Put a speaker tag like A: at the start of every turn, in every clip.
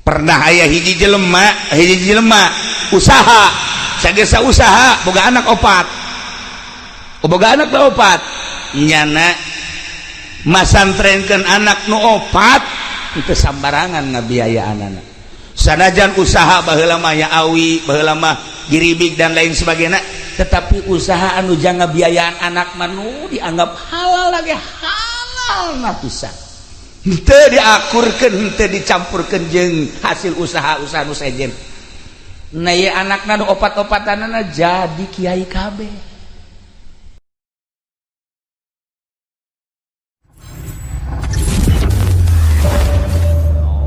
A: Pernah aya hiji jelema usaha, sagesa usaha boga anak opat, boga anak opat, nyana masantrenkeun anak nu opat itu sambarangan ngabiayaan anak. Sanajan usaha baheula mah ya awi, baheula mah giribig dan lain sebagainya, tetapi usaha anu jang ngabiayaan anak mah nu dianggap halal lagi halal nah pisan, henteu diakurkeun, henteu dicampurkeun jeung hasil usaha-usaha nu sejen. Nah, ieu anakna nu opat-opatanana jadi kiai kabeh.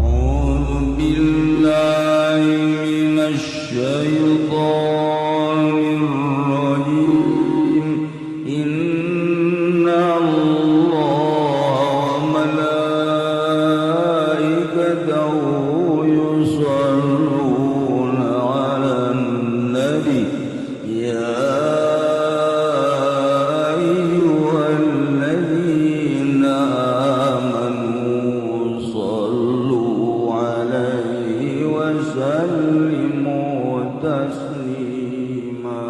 B: أعوذ بالله من الشيطان الرجيم. إن الله وملائكته يصلون على النبي يا أيها الذين آمنوا صلوا عليه وسلموا تسليما.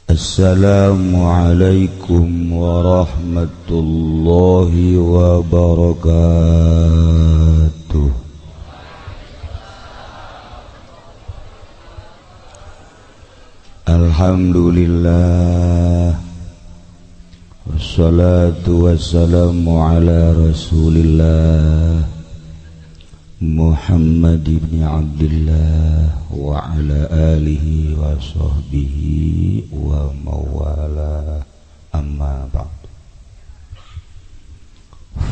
C: السلام عليكم ورحمة الله وبركاته. الحمد لله والصلاة والسلام على رسول الله محمد بن عبد الله وعلى آله وصحبه ومن والاه. أما بعد،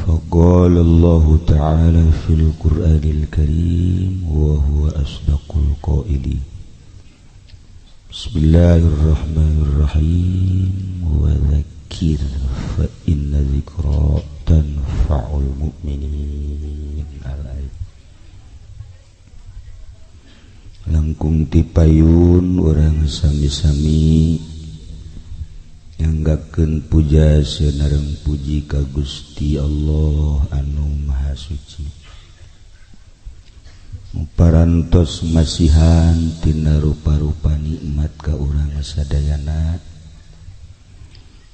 C: فقال الله تعالى في القرآن الكريم وهو أصدق القائلين: بسم الله الرحمن الرحيم، وذكر فإن الذكرى تنفع المؤمنين. الآية. Langkung tipayun urang sami-sami nyanggakeun puja sinareng puji ka Gusti Allah anu Maha Suci, parantos masihan tina rupa-rupa nikmat ka urang sadayana,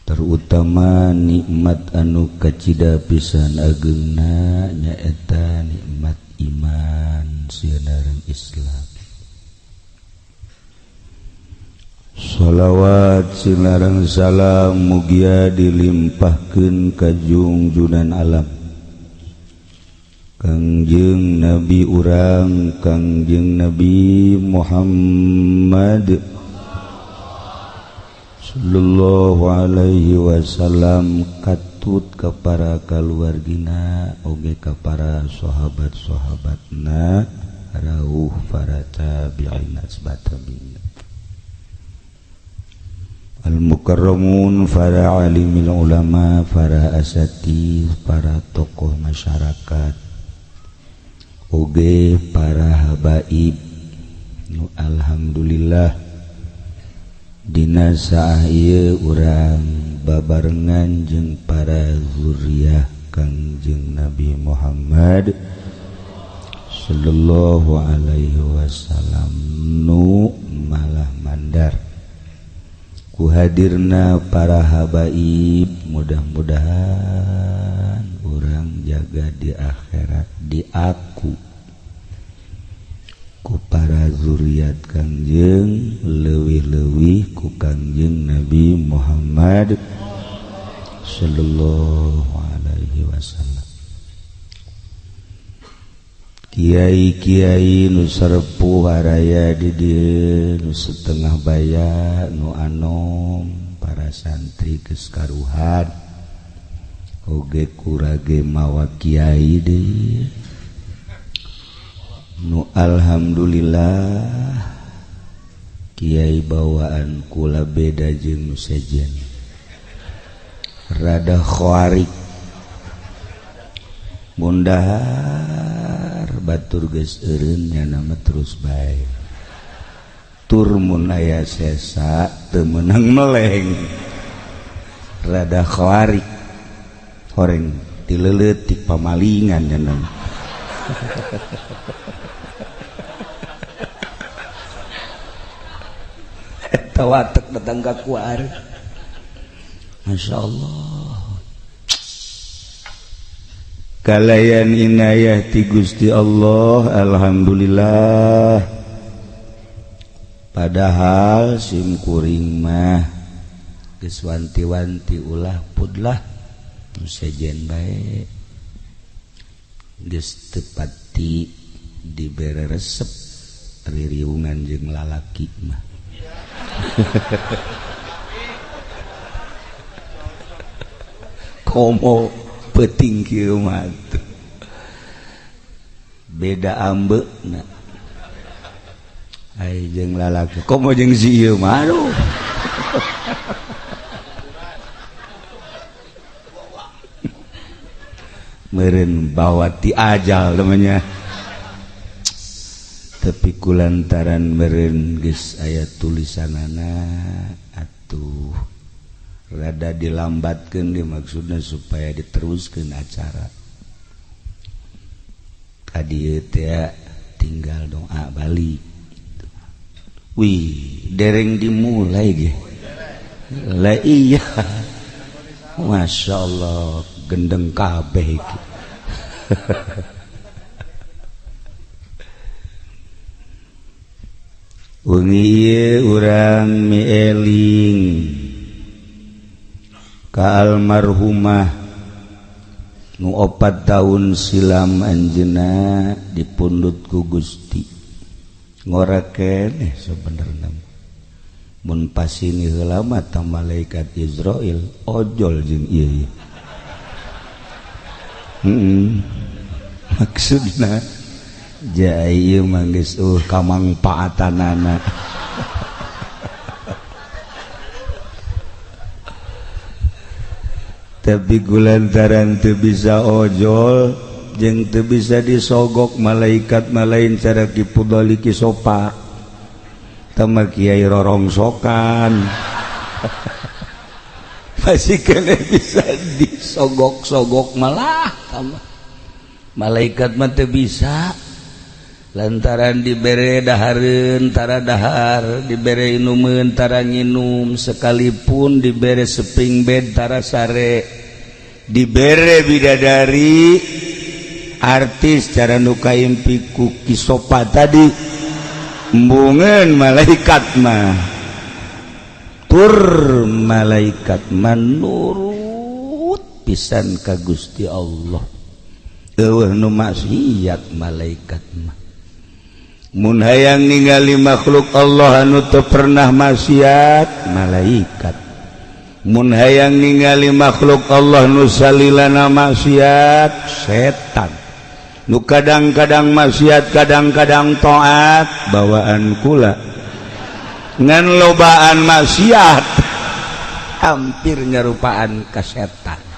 C: terutama nikmat anu kacida pisan ageungna, nyaeta nikmat iman sinareng Islam. Shalawat sinareng salam mugia dilimpahkeun ka jungjunan alam, Kangjeng Nabi urang, Kangjeng Nabi Muhammad sallallahu alaihi wasallam, katut ka para kaluargina oge ka para sahabat-sahabatna, rauh para tabi'in, atba' tabi'in, al-mukarramun, para alimil ulama, para asatidz, para tokoh masyarakat, oge para habaib nu alhamdulillah dina saah ieu urang babarengan jeung para zuriyah Kangjeng Nabi Muhammad sallallahu alaihi wasallam nu malah mandar ku hadirna para habaib. Mudah-mudahan urang jaga di akhirat diaku ku para zuriat Kangjeng, leuwih-leuwih ku Kangjeng Nabi Muhammad sallallahu alaihi wasallam. Kiai-kiai nu sepuh araya di dieu, nu setengah baya, nu anom, para santri geus karuhan oge kurage mawa kiai deui nu alhamdulillah kiai bawaan kula beda jeung nu sejen, rada khawarik. Mundahar batur geus eureun nya nama terus bae, tur mun aya sesa teu meunang meleng, rada khawarik, horeng tileuletik pamalingan nya nama.
A: Eta watek datang ka kuari. Masya Allah.
C: Kalayan inayah ti Gusti Allah, alhamdulillah. Padahal sim kuring mah geus wanti-wanti ulah pudlah nu sejen bae. Geus teu pati dibere resep ririungan jeung lalaki mah. Komo peuting kieu mah beda ambeuna ai jeung lalaki komo jeung si ieu mah aduh. Meureun bawa ti ajal namanya, tapi kulantaran meureun geus aya tulisanana atuh rada dilambatkeun dimaksudna supaya diteruskeun acara. Kadieu teh tinggal doa balik. Wih, dereng dimulai ge. Lah iya. Masya Allah, gendeng kabeh iki. Wengi ieu urang mieling ka almarhumah nu 4 tahun silam anjeunna dipundhut ku Gusti. Ngora keneh sabenerna mun pasini heula mah ta malaikat Israil ojol jeung ieu. Maksudna ja ieu mah geus kamangpaatanana. Tapi gulantaran teu bisa ojol jeung teu bisa disogok malaikat malain cara kipudali kisopa tama kiai rorongsokan. Masih kena bisa disogok-sogok malah tama malaikat mah teu bisa lantaran dibere dahareun tara dahar, dibere inumeun tara nginum, sekalipun dibere seping bed tara sare, dibere bidadari artis cara nu kaimpi ku kisopa tadi embungeun malaikat mah tur malaikat manurut pisan ka Gusti Allah. Eueuh nu maksiat malaikat mah. Mun hayang ningali makhluk Allah anu teu pernah maksiat malaikat, mun hayang ningali makhluk Allah nu salilana maksiat setan, nu kadang-kadang maksiat kadang-kadang taat bawaan kula ngan lobaan maksiat hampir nyarupaan ka setan.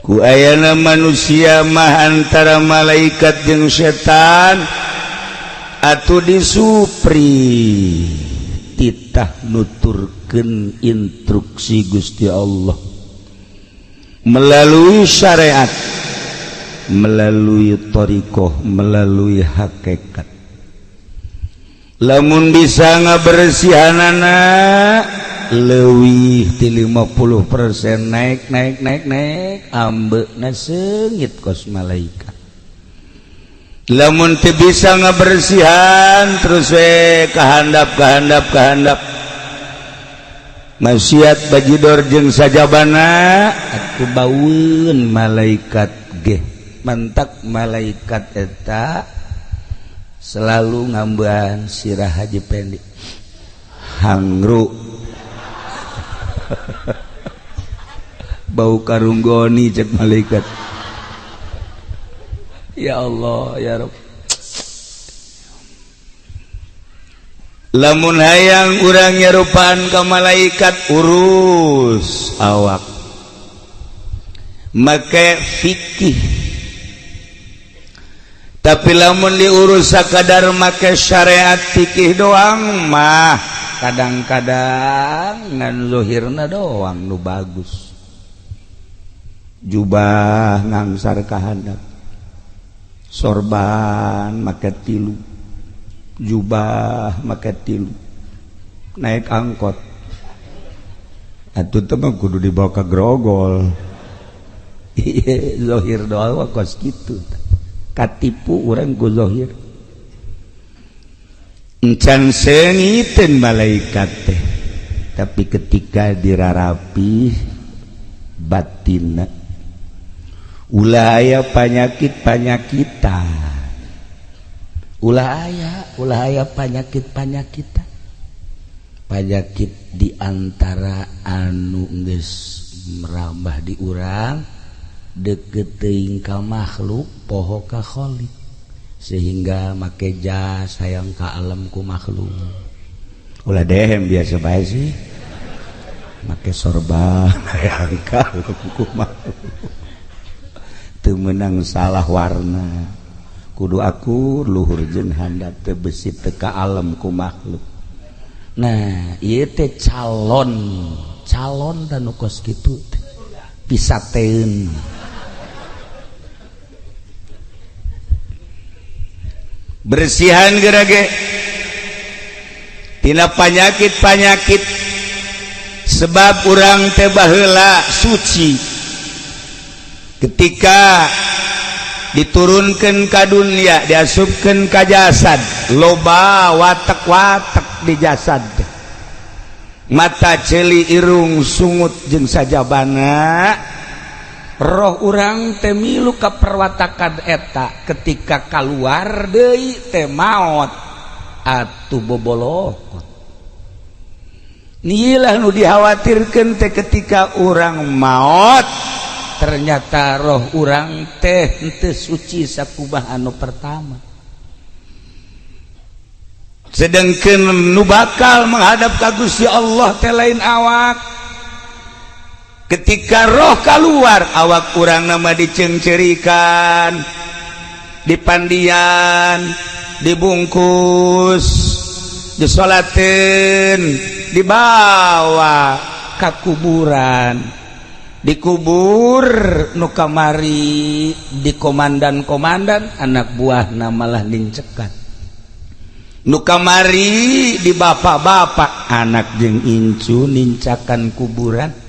C: Ku ayana manusia mah antara malaikat jeung setan atuh disupri titah nuturkeun instruksi Gusti Allah melalui syariat, melalui thariqah, melalui hakikat. Lamun bisa ngabersihanana leuwih ti 50% naik naik naik naik ambeuna seungit kos malaikat. Lamun teu bisa ngabersihan terus we kahandap kahandap kahandap maksiat bajidor jeung sajabana atuh baueun malaikat ge. Mantak malaikat eta selalu ngambean sirah Haji Pendi hangru bau karunggoni cek malaikat. Ya Allah ya Rabb. Lamun hayang urang nyarupaan ka malaikat urus awak make fikih, tapi lamun diurus sakadar make syariat fikih doang mah kadang-kadang ngan zuhirna doang nu bagus.
A: Jubah ngangsar ka handap, sorban make tilu, jubah make tilu, naik angkot atuh teh mah kudu dibawa ke Grogol. Iya, zohir doa kos kitu, katipu urang ku zohir. Encan seungiteun malaikat teh, tapi ketika dirarapi batinna, ulah aya panyakit panyakitan, ulah aya, ulah aya panyakit panyakitan. Panyakit diantara anu geus merambah di urang, deket teuing ka makhluk, poho ka Khalik, sehingga make jas hayang ka alam ku makhluk. Ulah dehem, biasa bae sih. Make sorban hayang ka alam ku makhluk, teu meunang salah warna, kudu akur luhur jeung handap teu besi teu ka alam ku makhluk. Nah, ieu teh calon calon dan nu kos kitu teh pisateun. Bersihan gerage tina panyakit-panyakit, sebab urang teh baheula suci ketika diturunkan ka dunia, diasupkeun ka jasad. Loba watek-watek di jasad teh, mata, ceuli, irung, sungut jeung sajabana. Roh urang teh milu ka perwatakan eta. Ketika keluar deui teh maot atuh bobolokot. Inilah nu dikhawatirkeun teh, ketika urang maot ternyata roh urang teh henteu suci sakumaha anu pertama, sedangkan nu bakal menghadap ka Gusti Allah teh lain awak. Ketika roh keluar, awak urang nama dicengcerikan, dipandian, dibungkus, disolatin, dibawa ke kuburan, dikubur. Nu kamari di komandan-komandan, anak buah malah nincekan. Nu kamari di bapak-bapak, anak jeung incu nincakan kuburan.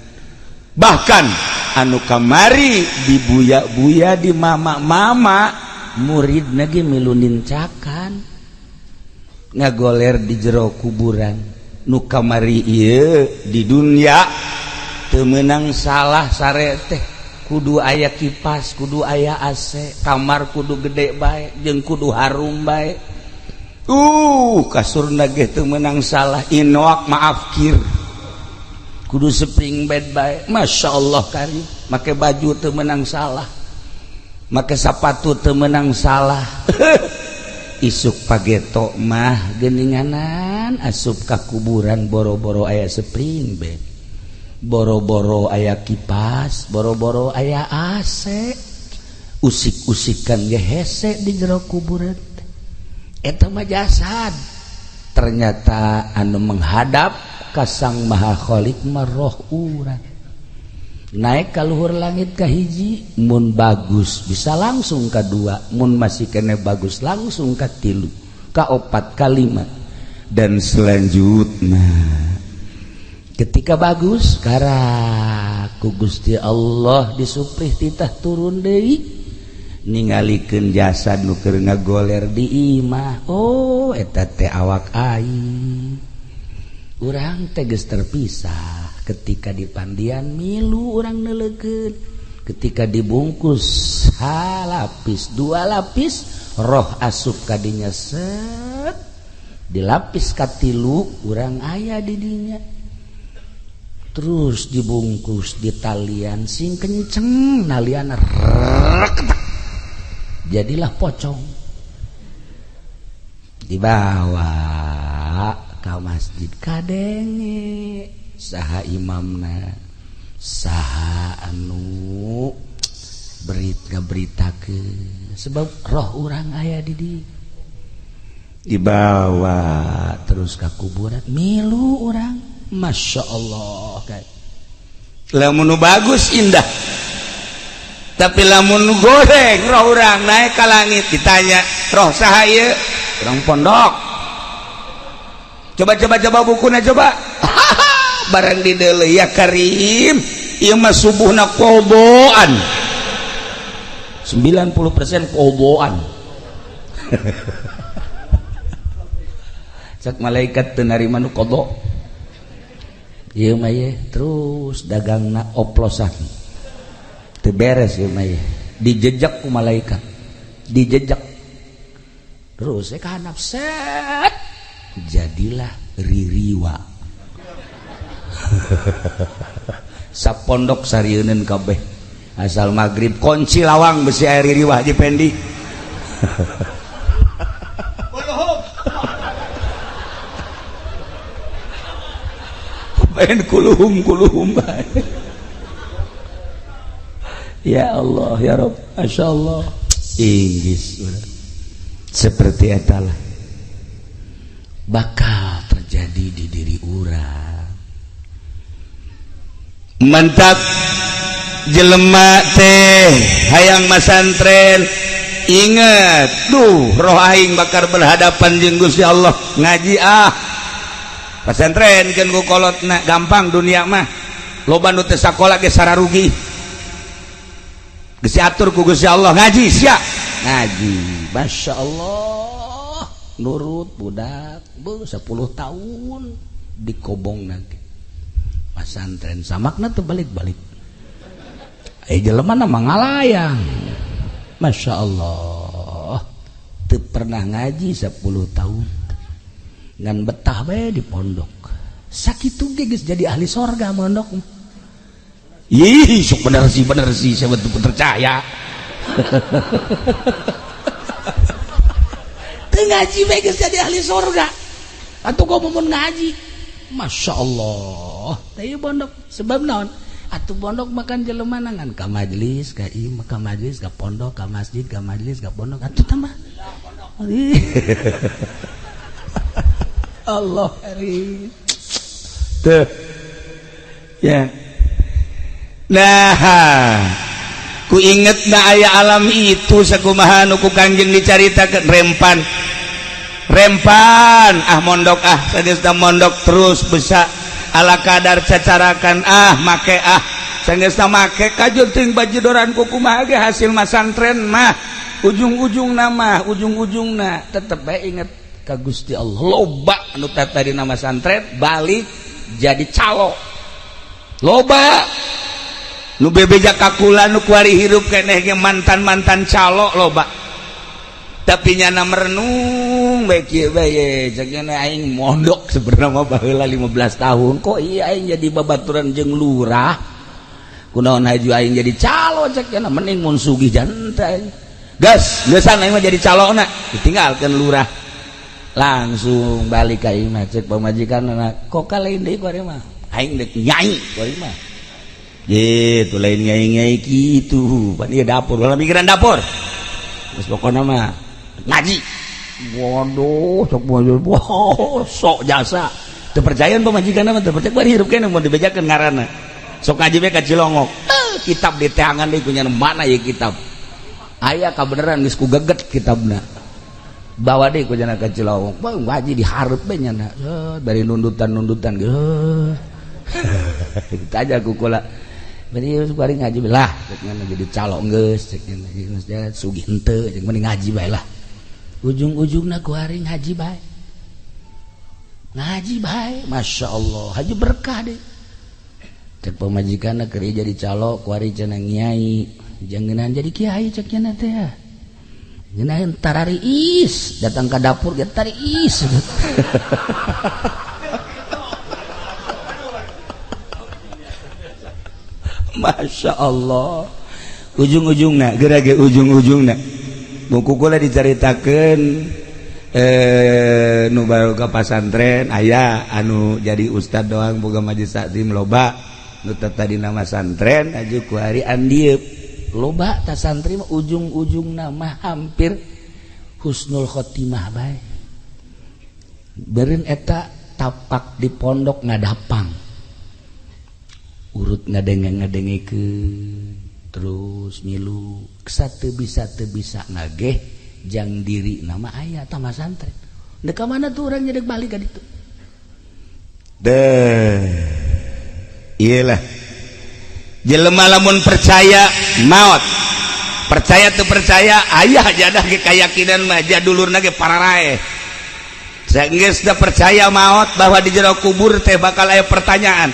A: Bahkan anu kamari di buya-buya, di mama-mama, murid lagi milu nincakan, ngagoler di jero kuburan. Nu kamari ieu di dunia teu meunang salah sare teh kudu aya kipas, kudu aya AC, kamar kudu gede bae jeung kudu harum bae. Kasurna ge teu meunang salah, inoak maaf kir, kudu spring bed bae. Masya Allah karim. Make baju teu meunang salah, make sapatu teu meunang salah. Isuk pageto mah geninganan asup ka kuburan, boro-boro aya spring bed, boro-boro aya kipas, boro-boro aya AC, usik-usikan ge hese di jero kuburan. Eta mah jasad. Ternyata anu menghadap ka Sang Maha Khalik mah roh urang. Naik ka luhur langit ka hiji, mun bagus bisa langsung ka dua, mun masih kene bagus langsung ka tilu, ka opat, ka lima, dan selanjutnya. Ketika bagus, karak ku Gusti Allah disuprih titah turun deui, ningalikeun jasad nu keur ngagoler di imah. Oh, eta teh awak aing. Urang teh geus terpisah. Ketika dipandian milu urang neuleukeun, ketika dibungkus halapis dua lapis, roh asup kadinya, set dilapis katilu, urang aya di dinya. Terus dibungkus di talian sing kenceng, nalian rek, jadilah pocong, dibawa ke masjid. Kadenge saha imamna, saha anu berit ngaberitakeun, sebab roh urang aya di dibawa terus ke kuburan, milu urang. Masya Allah, kayak lamun bagus indah. Tapi lamun goreng roh urang naik ka langit ditanya, roh saha ieu? Urang pondok. Coba coba coba bukuna coba. Barang di deuleu ya Karim, ieu mah subuhna koboan. 90% koboan. Cak malaikat teu narima nu kobo. Ieu mah ye terus dagangna oplosan. Teu beres ieu mah ye. Dijejak ku malaikat. Dijejak. Terus ka handap set. Jadilah ririwa. Sapondok sarieuneun kabeh. Asal maghrib kunci lawang besi air ririwa Haji Pendi. Main kuluhum kuluhum. Ya Allah ya Rabb, Masya Allah. Inggris seperti etalah bakal terjadi di diri urang. Mantap jelema teh hayang masantren, inget duh roh aing bakal berhadapan jeung Gusti Allah. Ngaji ah pesantren kan ku kolotna gampang dunia mah, loba nu teu sakola ge sararugi, geus diatur ku Gusti Allah. Ngaji sia ngaji, Masya Allah nurut budak beuh 10 tahun dikobong nanti pesantren samakna teu balik-balik. Jelema na mangalayang, Masya Allah teu pernah ngaji 10 tahun ngan betah bae di pondok. Sakitu ge geus jadi ahli sorga mondok. Ih, sok bener sih saya betul percaya. Teu ngaji bae geus jadi ahli sorga. Atuh kok mun ngaji, Masya Allah teh pondok sebab naon? Atuh pondok makan jelema ngan ka majelis, ka ieu, ka majelis, ka pondok, ka masjid, ka majelis, ka pondok, atuh tambah. Allah karim. Tuh. Ya. Nah, ku inget na aya alam itu sakumaha nu ku Kanjeng dicaritakeun rempan. Rempan ah mondok ah sageus mondok terus bisa ala kadar cacarakan ah make ah sanggeusna make kajur teuing bajidoran ku kumaha ge hasil masantren mah ujung-ujungna mah ujung-ujungna tetep bae inget ka Gusti Allah. Loba anu tadi nama santren balik jadi calo, loba nu bebeja kakula nu kuari hirup keneh ge mantan-mantan calo loba. Tapi nyana merenung bae kieu bae cek nyana aing mondok sebenarnya mah baheula 15 tahun kok iya aing jadi babaturan jeung lurah kunaon haju aing jadi calo cek nyana mending mun sugih janta aing gas geusan aing mah jadi calona ditinggalkeun lurah langsung balik ka imah cek pamajikan kok kalain deui ku ari mah aing deuk nyai ku ari mah gitu lain nyai-nyai kitu pan ieu dapur ulah mikiran dapur geus pokona mah ngaji. Waduh sok wow, sok jasa teu percayaan pamajikan mah teu percaya bari hirup keneh mun dibejakeun ngaranna sok ngaji we ka Cilongok kitab di teangan deui kunyana mana ieu kitab aya kabeneran geus ku geget kitabna bawa deh ku jana ka Cilongok bae ngaji dihareup bae nyana bari nundutan-nundutan geus kita aja ku kula bari bari ngaji lah cek nyana jadi calon geus cek nyana geus sugih henteu cek mending ngaji bae lah ujung-ujungna ku hari ngaji bae ngaji bae Masya Allah haji berkah deh cek pamajikanna keur jadi calo ku hari cenah nyai jangenan jadi kiai cek nyana teh ngeunaan tarariis datang ka dapur ge tariis. Masya Allah ujung-ujungna geura ge ujung-ujungna buku kula dicaritakeun nu baru ka pasantren aya anu jadi ustad doang boga majelis taklim loba nu tadi nama santren aju ku hari andieup loba ta santri mah ujung-ujungna mah hampir husnul khotimah bae beureun eta tapak di pondok ngadapang urut ngadenge-ngadengekeun Terus milu satu bisa teu bisa ngageh jang diri nama aya tah masantren. Dek ka mana tuh urang dek balik ka ditu.
C: Deh, iyalah jelema lamun percaya maut, percaya tuh percaya ayah jadah ge keyakinan mah jadulurna ge pararae. Sageus da percaya maut bahwa di jero kubur teh bakal aya pertanyaan.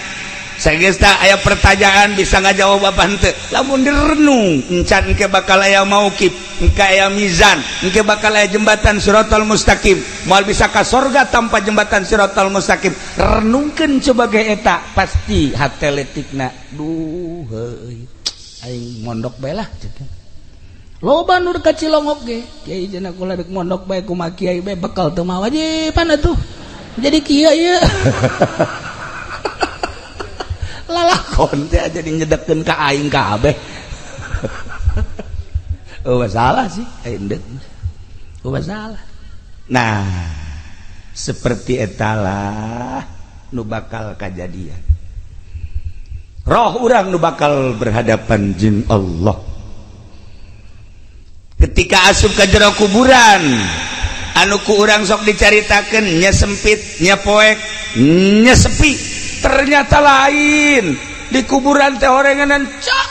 C: Sageus da aya pertanyaan bisa ngajawab apa henteu. Lamun direnung encan engke bakal aya mauqif, engke aya mizan, engke bakal aya jembatan siratal mustaqim. Moal bisa ka sorga tanpa jembatan siratal mustaqim. Renungkeun coba ge eta pasti hate letikna. Duh heuy. Aing mondok bae lah cek. Loba nu ka Cilongok ge, kiai cenah kula dek mondok bae kumaha kiai bae bekal teu mawa wajiban atuh. Jadi kieu ieu. Lalakon teh jadi nyedekkeun ka aing kabeh. Oh masalah sih, aing deuk. Oh masalah. Nah, seperti etalah nu bakal kajadian. Roh urang nu bakal berhadapan jeung Allah. Ketika asup ke jero kuburan anu ku urang sok dicaritakeun nya sempit, nya poek, nya sepi, ternyata lain. Di kuburan teh orenganan cak.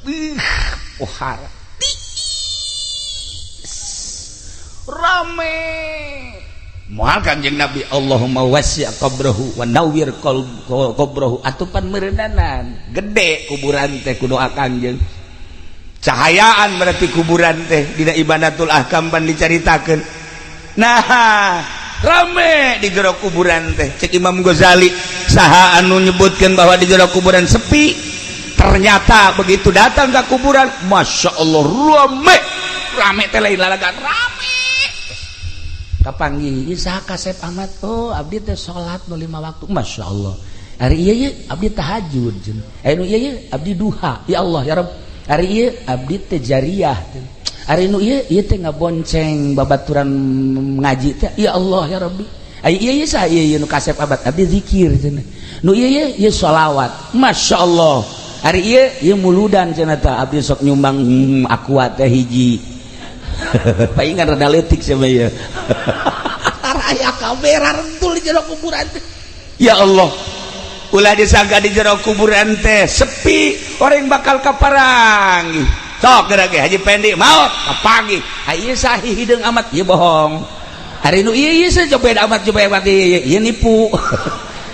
C: Ih, pohara. Rame. Moal Kanjeng Nabi Allahumma wasi' qabrahu wa nawwir qabrahu atupan meureunana gede kuburan teh ku doa Kanjeng. Cahayaan berarti kuburan teh dina Ibanatul Ahkam pan dicaritakeun. Nah, rame di jero kuburan teh. Cek Imam Ghazali saha anu nyebutkeun bahwa di jero kuburan sepi, ternyata begitu datang ke kuburan, Masya Allah rame. Rame teh lain lalagan rame. Kapanggih saha kasep amat, oh abdi teh salat nu 5 waktu, Masya Allah. Ari ieu ieu abdi tahajud cenah. Ari nu ieu ieu abdi duha, ya Allah ya Rabb. Ari ieu abdi teh jariyah. Ari nu ieu ieu teh ngabonceng babaturan ngaji teh, ya Allah ya Rabbi. Ari ieu ieu saha ieu ieu nu kasep amat, abdi zikir cenah. Nu ieu ieu ieu sholawat, Masya Allah. Ari ieu ieu muludan cenah tah abdi sok nyumbang aqua teh hiji. Paingan rada leutik sia mah ieu. Aya kamera rentul di jero kuburan teh. Ya Allah, ulah disangka di jero kuburan teh sepi, orang bakal kaparangi. Sok geura ge Haji Pendi maot kapanggih. Ieu sahih hideung amat, ieu bohong. Ari nu ieu ieu beda amat coba amat ieu, ieu nipu.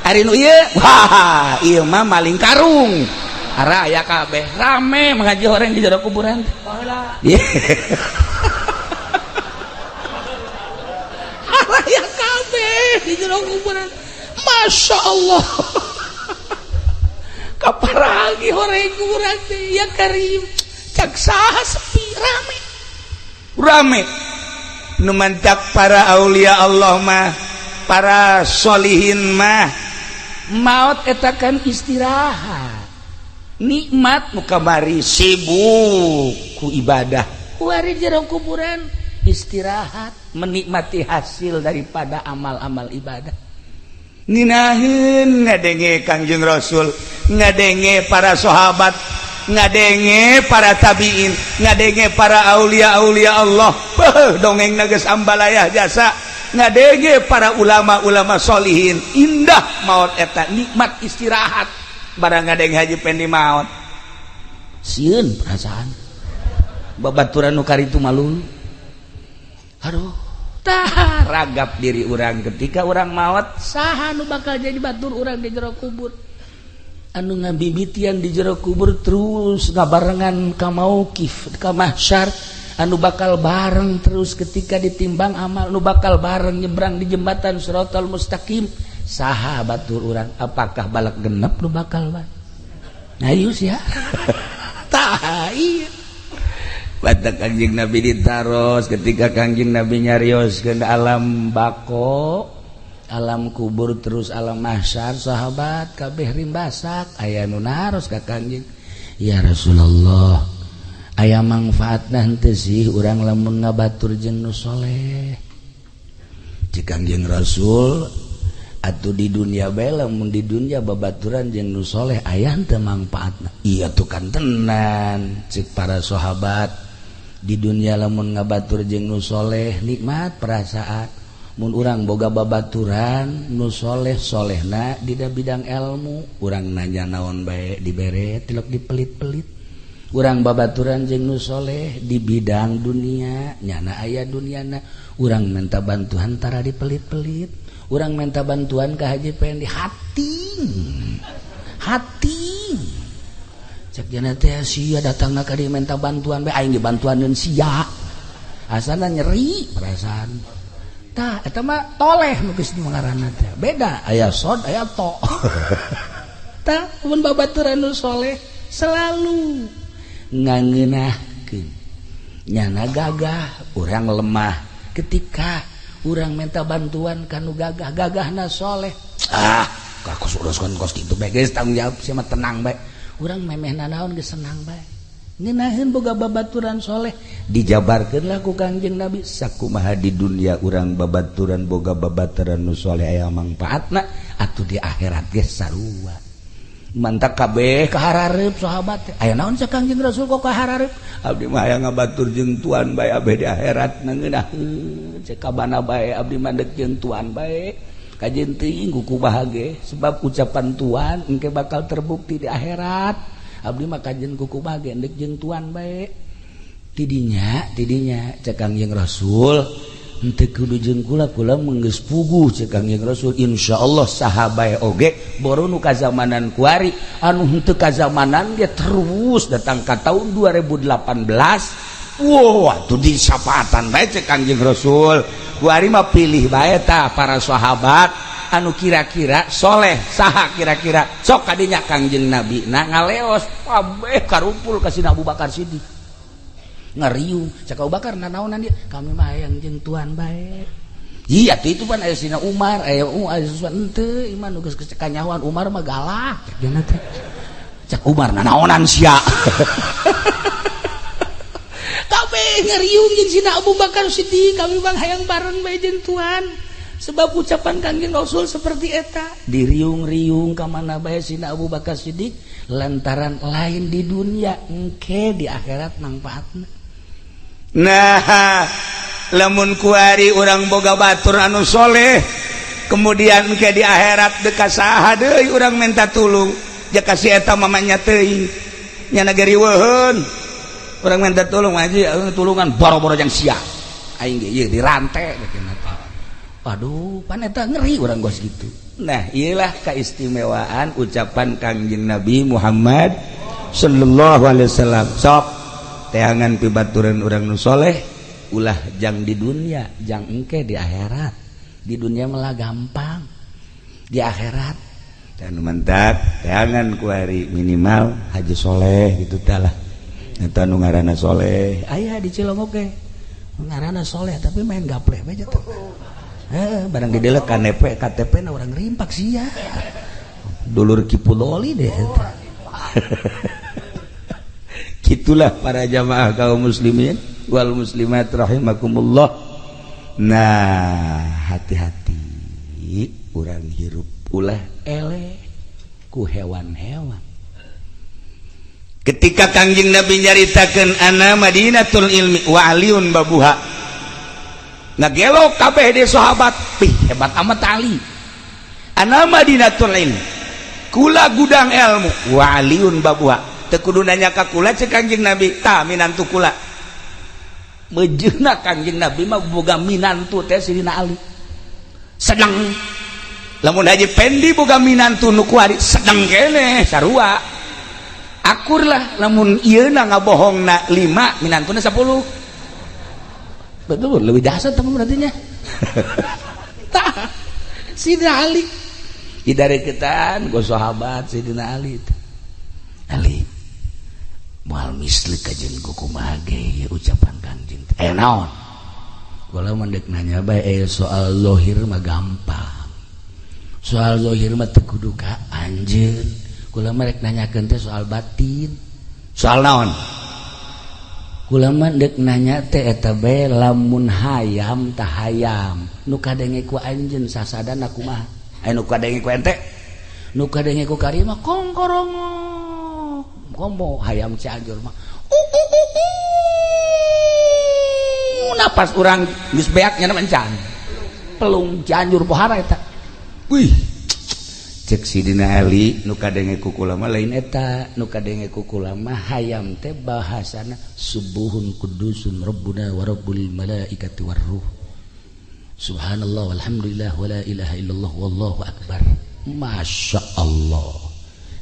C: Ari nu ieu, wah, ieu mah maling karung. Ara aya kabeh rame mengaji orang di jero kuburan teh. Baheula. Aya kabeh di jero kuburan. Masya Allah. Kaparagi horeng kuburan teh ya Karim. Cak saha sepi rame. Rame. Nu mantak para aulia Allah mah, para solihin mah maut eta kan istirahat. Nikmat nu kamari sibuk ku ibadah. Kuari jero kuburan istirahat, menikmati hasil daripada amal-amal ibadah. Nginahin ngadenge Kangjeng Rasul, ngadenge para sahabat, ngadenge para tabiin, ngadenge para aulia-aulia Allah. Beuh, dongeng geus ambalayah jasa. Ngadenge para ulama-ulama solihin. Indah maut eta, nikmat istirahat. Barang ngadenge Haji Pendi maut. Sieun perasaan. Babaturan nu karitu malu. Aduh, tah ragap diri urang ketika urang maot, saha nu bakal jadi batur urang di jero kubur. Anu ngabibitian di jero kubur terus ngabarengan ka mauqif, ka mahsyar, anu bakal bareng terus ketika ditimbang amal, nu bakal bareng nyebrang di jembatan siratal mustaqim. Saha batur urang? Apakah balak genep nu bakal bareng? Ayo sia. Tah ieu. Batak Kangjeng Nabi ditaros ketika Kangjeng Nabi nyarios ke alam bako, alam kubur terus alam mahsyar, sahabat kabeh rimbasak aya nu naros ka Kangjeng, ya Rasulullah, aya manfaatna henteu sih urang lamun ngabatur jeung nu soleh? Cek Kangjeng Rasul,
A: Atuh di dunia bae, lamun di dunia babaturan jeung nu soleh aya teu mangpaatna? Iya tuh kan tenan, cek para sahabat, di dunia lamun ngabatur jeung nu soleh nikmat perasaan. Mun urang boga babaturan nu soleh, solehna di bidang ilmu, urang nanya naon bae dibere, tilok dipelit-pelit. Urang babaturan jeung nu soleh di bidang dunia, nyana aya duniana, urang minta bantuan tara dipelit-pelit. Urang minta bantuan ke Haji Pendi, hati hati cek jana teh, sia datang ka dieu minta bantuan bae, aing dibantuaneun sia, asana nyeri perasaan. Tah, eta mah toleh nu geus ngaranna teh. Beda, aya sod, aya to. Tah, mun babaturan nu soleh selalu ngangeunahkeun, nyana gagah, urang lemah. Ketika urang minta bantuan kanu gagah, gagahna soleh, ah, aku uruskeun kos kitu bae, geus tanggung jawab sia mah, tenang bae. Urang memeh nanaon geus senang bae, ngeunaheun boga babaturan soleh. Dijabarkeun lah ku Kangjeng Nabi sakumaha di dunia urang babaturan, boga babaturan nu soleh aya mangpaatna, atuh di akhirat ge sarua. Mantak kabeh kaharareup sahabat teh. Aya naon sa Kangjeng Rasul kok kaharareup? Abdi mah hayang ngabatur jeung tuan bae abeh di akhirat, ngeunaheun cek kabana bae, abdi mah deuk jeung tuan bae. Kajeun teuing ku bahagia, sebab ucapan tuan engke bakal terbukti di akhirat. Abdi mah kajeun kuku bahagia deuk jeung tuan bae. Tidinya tidinya cek Kangjeng Rasul, henteu kudu jeung kula, kula mah geus puguh. Cek Kangjeng Rasul, insyaallah saha bae oge boro nu kazamanan kuari, anu henteu kazamanan ge terus datang ka tahun 2018. Wow, atuh disapaatan bae. Cek Kangjeng Rasul, kuari mah pilih bae tah para sahabat anu kira-kira soleh saha kira-kira, sok kadinya. Kangjeng Nabi nah ngaleos, kabeh karumpul ka Sina Abu Bakar Siddiq, ngariung. Cek Abu Bakar, nanaonan dia? Kami mah hayang jeung tuan bae. Iya tuh, itu pan aya Sina Umar, aya aya sesuatu henteu iman nu geus kanyahoan Umar mah galak cek teh. Cek Umar, nanaonan sia? Kabeh ngariung jeung Sina Abu Bakar Siddiq, kami bang hayang bareng bae jeung tuan, sebab ucapan Kangjeng Rasul seperti eta. Diriung-riung ka mana bae Sina Abu Bakar Siddiq, lantaran lain di dunia, engke di akhirat manfaatna. Nah, lamun kuari urang boga batur anu soleh, kemudian ke di akhirat deka saha deui urang minta tulung? Jaka si eta mamanya teuing, nya gariweuheun. Urang minta tulung aja, tulungan boro-boro jang sia, aing ge ieu dirantai. Waduh, pan eta ngeri urang gos gitu. Nah, iyalah keistimewaan ucapan Kangjeng Nabi Muhammad sallallahu alaihi wasallam. Sok teangan pibaturan urang nu soleh, ulah jang di dunia, jang engke di akhirat. Di dunia malah gampang, di akhirat dan mantap. Teangan kuari minimal haji soleh gitu talah. Eta nu ngaranna soleh aya di Cilongok ge, ngaranna soleh tapi main gapleh bae teh. Eh, barang didelek KTP, KTP na orang rimpak sih ya. Dulur Kipudoli deh. Gitulah para jamaah kaum muslimin wal muslimat rahimakumullah. Nah, hati-hati urang hirup, ulah eleh ku hewan-hewan. Ketika Kangjeng Nabi nyaritakeun ana Madinatul ilmi wa aliun babuha, ngagelo kabeh di sahabat, pih hebat amat Ali. Ana Madinatul ilmi, kula gudang ilmu, wa aliun babuha, teu kudu nanya ka kula cek Kangjeng Nabi. Tah, minantu kula mejeuna. Kangjeng Nabi mah boga minantu teh Sidina Ali, sedang lamun Haji Pendi boga minantu nu kuari sedang kene sarua akur lah. Lamun ieu na ngabohongna 5, minantuna 10, betul, lebih dahsyat teman berarti nya. Tah, Sidina Ali dari ketan go sahabat Sidina Ali teh. Ali moal misli kajeun kumaha ge ucapan Kangjeng teh. Eh, naon? Kula mah dek nanya bae. Eh, soal lohir mah gampang, soal lohir mah teu kudu ka anjeun. Kula mah rek nanyakeun teh soal batin. Soal naon? Kula mah dek nanya teh eta bae, lamun hayam tah hayam nu kadenge ku anjeun sasadana kumaha? Aya nu kadenge ku ente, nu kadenge ku kari mah kongkorongok. Komo hayam Cianjur mah. Napas urang geus beak nya encan. Pelung Cianjur pohara eta. Wih. Cek Sidina Ali nu kadenge ku kula mah lain eta, nu kadenge ku kula mah hayam teh bahasana subuhun kudusun rabbuna wa rabbul malaikati warruh. Subhanallah walhamdulillah wala ilaha illallah wallahu akbar. Masya Allah.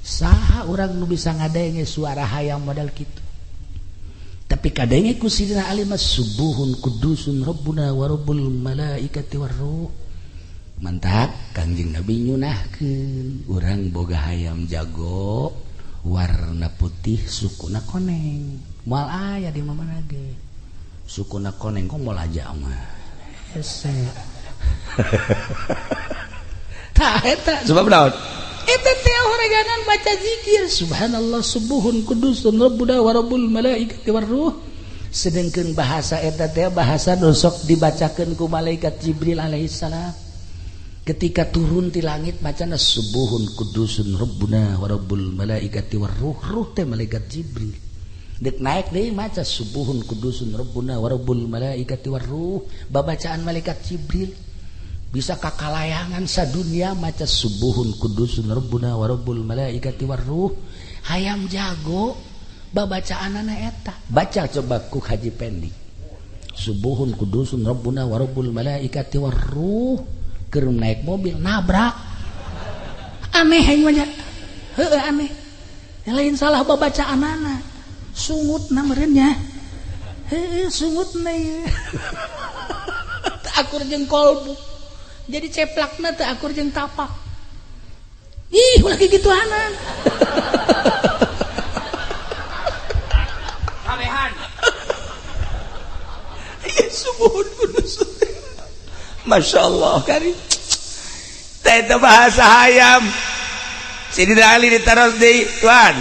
A: Saha urang nu bisa ngadenge suara hayam model kitu. Tapi kadenge ku Sidina Ali mah subuhun kudusun rabbuna wa rabbul malaikati warruh. Mantap Kangjeng Nabi nyunahkeun urang boga hayam jago warna putih sukuna koneng. Moal aya di mana ge. Sukuna koneng kok moal aja mah. Hese. Tah eta sebab naon? Eta teh horeganan baca zikir subhanallah subuhun kudusun rabbuna wa rabbul malaikati warruh. Sedengkeun bahasa eta teh bahasa nu sok dibacakeun ku malaikat Jibril alaihissalam. Ketika turun di langit bacana subuhun kudusun rabbuna wa rabbul malaikati warruh. Ruh teh malaikat Jibril. Dek naik deui maca subuhun kudusun rabbuna wa rabbul malaikati warruh. Babacaan malaikat Jibril bisa kakalayangan sadunia maca subuhun kudusun rabbuna wa rabbul malaikati warruh. Hayam jago babacaanana eta. Baca coba ku Haji Pendi. Subuhun kudusun rabbuna wa rabbul malaikati warruh. Keur naik mobil nabrak. Aneh aing mah. Heueuh aneh. Lain salah babacaanana. Sungutna meureun nya. Heueuh sungutna ieu. Teu akur jeung kolbu. Jadi ceplakna teu akur jeung tapak. Ih, ulah kikituanan.
D: Kabehan.
A: Ieu subuhun kudus. Masya Allah kari. Teh bahasa hayam. Sidina Ali ditaros deui, Tuan.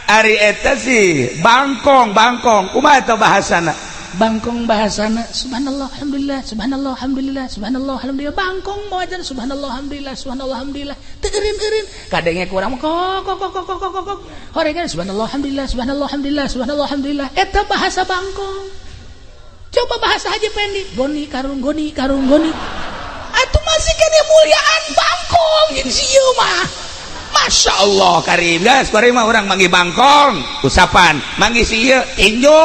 A: Ari eta sih bangkong, bangkong. Kumaha eta bahasana? Bangkong bahasana subhanallah alhamdulillah subhanallah alhamdulillah subhanallah alhamdulillah. Bangkong mawajan subhanallah alhamdulillah subhanallah alhamdulillah. Teu eureun-eureun. Kadenge ku urang kok kok kok kok kok kok. Horengan subhanallah alhamdulillah subhanallah alhamdulillah subhanallah alhamdulillah. Eta bahasa bangkong. Coba bahasa Haji Pendi, goni karung goni karung goni. Atuh masih kene muliaan bangkong jeung si ieu mah. Masya Allah karim guys, karim mah urang manggih bangkong, usapan, manggih si ieu tinju.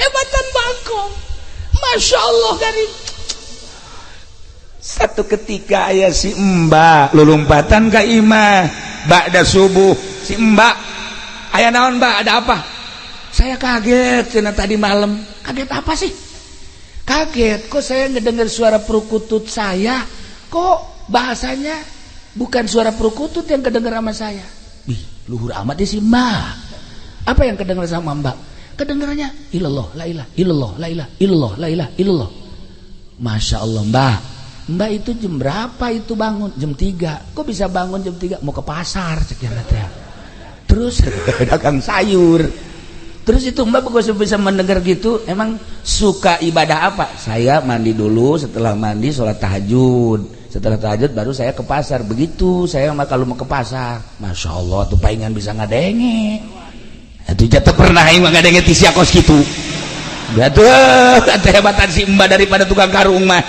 A: Hebatan bangkong. Masya Allah karim. Satu ketika aya si Mbak lulumpatan ka imah ba'da subuh, si Mbak aya naon Mbak, ada apa? Saya kaget cenah tadi malam. Kaget apa sih? Kaget kok saya ngedengar suara perkutut saya, kok bahasanya bukan suara perkutut yang kedengar sama saya. Ih, luhur amat ya si Mbak. Apa yang kedengar sama Mbak? Kedengarannya ilallah la ilah illallah la ilah illallah la ilah illallah. Masya Allah Mbak. Mbak itu jam berapa itu bangun? Jam 3. Kok bisa bangun jam 3? Mau ke pasar cek teh. Terus dagang sayur. Terus itu Mbak kok bisa mendengar gitu? Emang suka ibadah apa? Saya mandi dulu, setelah mandi sholat tahajud. Setelah tahajud baru saya ke pasar. Begitu saya mah kalau mau ke pasar. Masya Allah tuh palingan bisa ngadenge. Itu jatuh pernah aing mah ngadenge ti sia kos kitu. Atuh kehebatan si Mbak daripada tukang karung mah.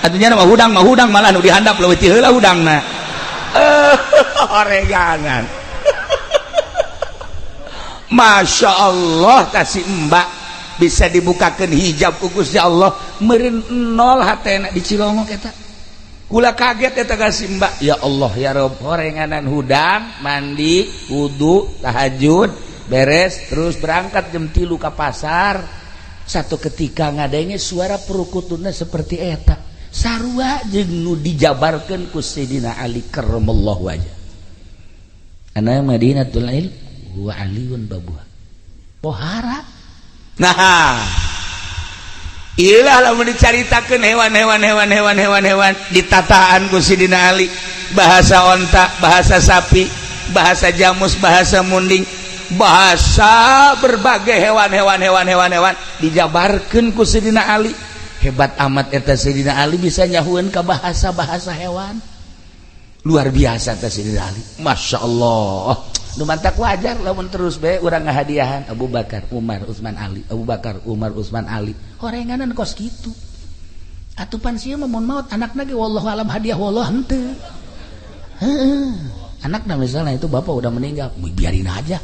A: Atunya mah hudang malah nu dihandap leuwih ti heula hudangna. Oregangan. Masya Allah kasih Mbak bisa dibukakan hijab ku Gusti Allah meureun nol hatena di Cilongok eta. Kula kaget eta kasih Mbak. Ya Allah ya Rob, horenganan hudang, mandi, wudu, tahajud, beres terus berangkat jam 3 ka pasar. Satu ketika ngadenge suara perukutuna seperti eta. Sarua jeung nu dijabarkeun ku Sayyidina Ali karramallahu wajah. Ana Madinatul Ilm wa aliyun babuha. Pohara. Nah, ilah lamun dicaritakeun hewan-hewan hewan-hewan hewan-hewan ditataan ku Sidina Ali, bahasa onta, bahasa sapi, bahasa jamus, bahasa munding, bahasa berbagai hewan-hewan hewan-hewan hewan dijabarkeun ku Sidina Ali. Hebat amat eta Sayyidina Ali bisa nyahueun ka bahasa-bahasa hewan. Luar biasa eta Sayyidina Ali. Masya Allah. Nu mantak wajar lamun terus bae urang ngahadiahan Abu Bakar, Umar, Utsman, Ali, Abu Bakar, Umar, Utsman, Ali. Horenganan kos kitu. Atuh pan sieun mah mun maot anakna ge wallahu alam hadiah wallah henteu. Heeh. Anakna misalnya itu bapak udah meninggal, biarin aja.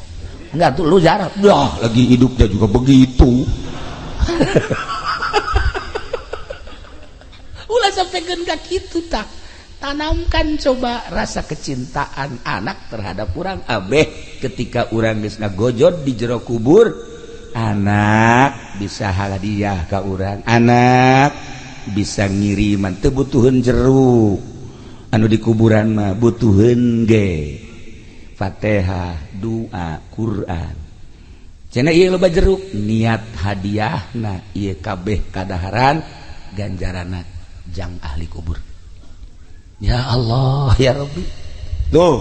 A: Enggak tuh lu jarah.
C: Dah, lagi hidupnya juga begitu.
A: Ulah sampai ka kitu tah. Tanamkan coba rasa kecintaan anak terhadap urang abeh ketika urang geus ngagojod di jero kubur, anak bisa hadiah ka urang, anak bisa ngiriman teu butuheun jeruk anu di kuburan mah butuheun ge Fatihah, doa, Quran. Cenah ieu loba jeruk niat hadiahna ieu kabeh kadaharan ganjaranna jang ahli kubur. Ya Allah ya Rabbi. Tuh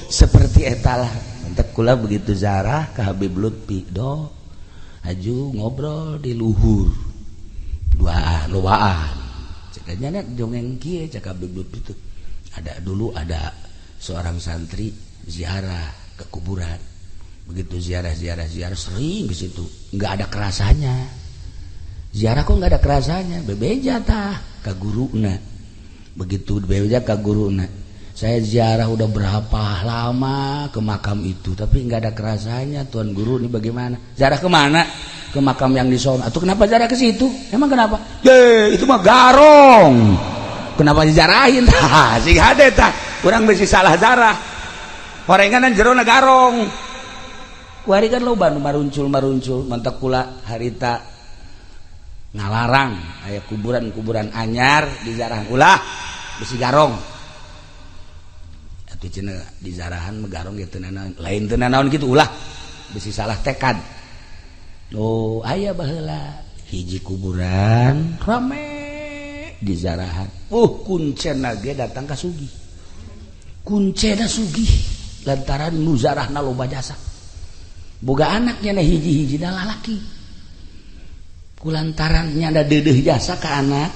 A: seperti etalah mantap kula begitu zarah ke Habib Lutfi do aju ngobrol di luhur duaan lobaan cekanya net dongeng kieu cek Habib Lutfi tuh ada dulu ada seorang santri ziarah ke kuburan, begitu ziarah ziarah ziarah sering ke situ nggak ada kerasanya ziarah kok nggak ada kerasanya bebeja tah ka guruna. Begitu bebeja ka guruna, saya ziarah udah berapa lama ke makam itu tapi nggak ada kerasanya tuan guru ini bagaimana? Ziarah kemana? Ke makam yang di sono. Atau kenapa ziarah ke situ? Emang kenapa?
C: Ye, itu mah garong.
A: Kenapa dijarahin?
C: Tah, sing hade tah. Urang bisi salah zarah. Horenganan jerona garong.
A: Kuari kan loba nu maruncul-maruncul mantak kula harita ngalarang aya kuburan-kuburan anyar dizarah ulah besi garong. Atuh cenah dizarahan mah garong ge teu nanaon, lain teu nanaon kitu ulah besi salah tekad. Oh, aya baheula hiji kuburan rame dizarahan. Kuncena ge datang ka sugih. Kuncena sugih lantaran nu zarahna loba jasa. Boga anaknya na hiji-hiji da lalaki. Kulantaran nyanda dedeh jasa ka anak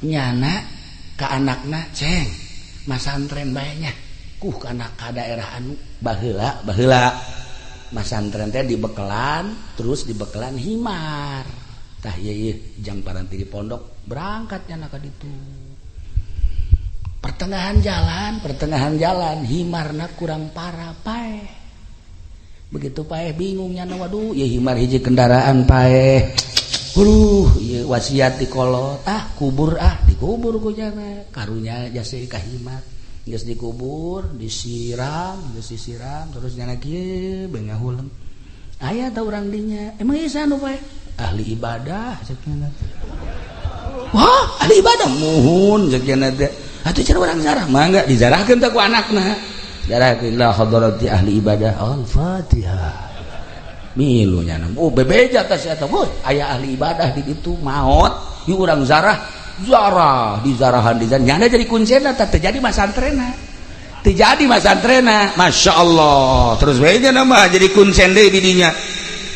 A: nyana ka anakna ceng masantren bae nya kuh kana ka daerah anu baheula baheula masantren teh dibekelan terus dibekelan himar tah ieu ieu jang paranti di pondok berangkat nyana ka ditu pertengahan jalan himarna kurang parah paeh begitu paeh bingung nyana waduh ieu himar hiji kendaraan paeh. Huluh, ieu wasiat di kolot, ah kubur ah dikubur ku jana. Karunya jasa ka himar. Geus dikubur, disiram, geus disiram terus nyana kieu bae ngahuleng. Aya ta urang dinya? Emang ieu saha nu paeh? Ahli ibadah cek nyana. Wah, ahli ibadah muhun cek nyana teh. Atuh cara urang zarah mangga dizarahkeun teh ku anakna. Zarahkeun la hadarati ahli ibadah. Al-Fatihah. Milu nyana. Oh bebeja tas eta boy, aya ahli ibadah di ditu maot, ieu urang zarah, zarah dizarahan di nyana jadi kuncena tah teu jadi masantrena. Teu jadi masantrena.
C: Masya Allah. Terus bae nya mah jadi kuncen deui di dinya.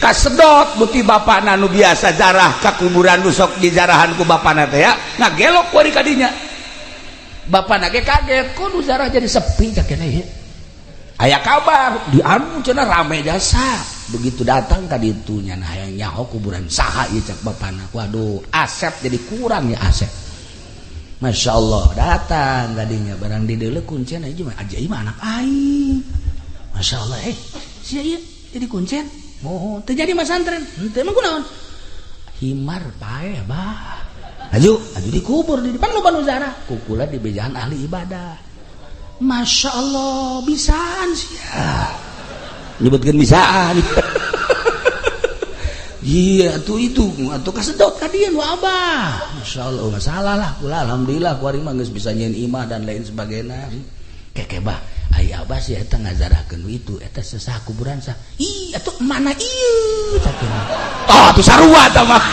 C: Kasedot buti bapana nu biasa zarah ka kuburan nu sok dizarahan ku bapana teh ya, ngagelok ku ka dinya.
A: Bapana ge kaget, kok nu zarah jadi sepi cak kene ieu. Aya kabar di anu cenah rame jasa. Begitu datang tadi itu nyana hayang nyaho kuburan saha ieu cak bapana. Waduh, asep jadi kurang ya asep. Masya Allah datang tadinya barang di deuleu kuncen aja mah aja mah anak aing. Masya Allah sia ieu jadi kuncen. Mohon teu jadi masantren. Henteu emang kunaon? Himar paeh bah. Aju, aju dikubur di depan loba nu zarah. Kukula di bejaan ahli ibadah. Masya Allah bisaan sia.
C: Nyebutkeun bisaan.
A: Iya atuh itu atuh kasedot ka dieu nu abah. Masya Allah masalah lah kula alhamdulillah kuari mah geus bisa nyieun imah dan lain sebagainya. Keke bah aya abah sih eta ngazarahkeun itu eta sesah kuburan sah. Ih atuh mana ieu cak.
C: Ah atuh sarua tah mah.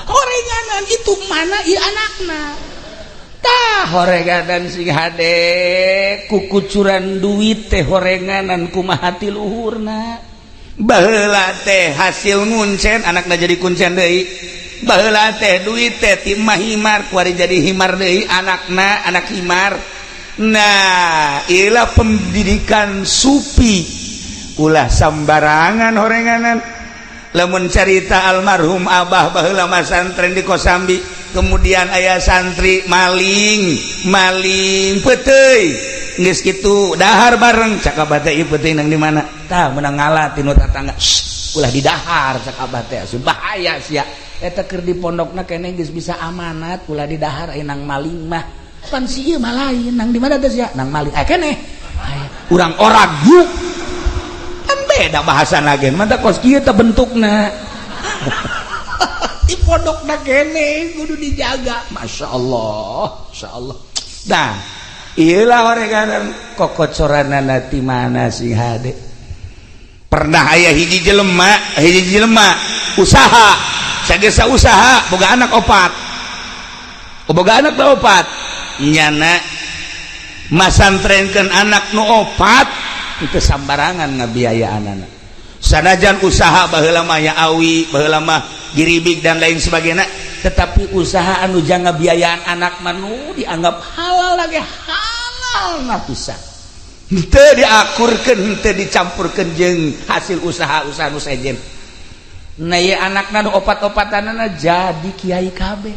A: Horenganan itu mana ieu anakna. Tah horenganan sing hade kukucuran duit teh horenganan kumaha ti luhurna. Baheula teh hasil nguncen, anakna jadi kuncen deui. Baheula teh duit teh ti himar, kuari jadi himar deui anakna, anak himar. Nah, ilah pendidikan sufi, ulah sambarangan horenganan. Lamun carita almarhum Abah, baheula masantren di Kosambi, kemudian aya santri maling, maling peuteuy, geus kitu dahar bareng. Cak Abah teh, ieu peuteuy nang di mana? Tah, menang ngala tinu tatangga. Ulah didahar, cak Abah teh, bahaya sia eta. Keur di pondokna keneh geus bisa amanat, ulah didahar aya nang maling mah. Pan si ieu mah lain. Nang di mana teh sia? Nang maling aya keneh urang orag yuk. Kan beda bahasan lagi, mantap kos kieu teh bentukna. Di pondokna keneh kudu dijaga. Masya Allah, Masya Allah. Nah, iyalah horenganan kokocoranana ti mana sing hade. Pernah aya hiji jelema usaha sagesa, usaha boga anak opat, boga anak opat. Nyana masantrenkeun anak nu opat itu sambarangan ngabiayaan anak. Sanajan usaha baheula mah ya awi, baheula mah giribig dan lain sebagainya, tetapi usaha anu jang ngabiayaan anak manu dianggap halal lagi, halal nah bisa henteu diakurkeun, henteu dicampurkeun jeung hasil usaha-usaha nu sejen. Nah, ieu anakna nu opat-opatanana jadi kiai kabeh,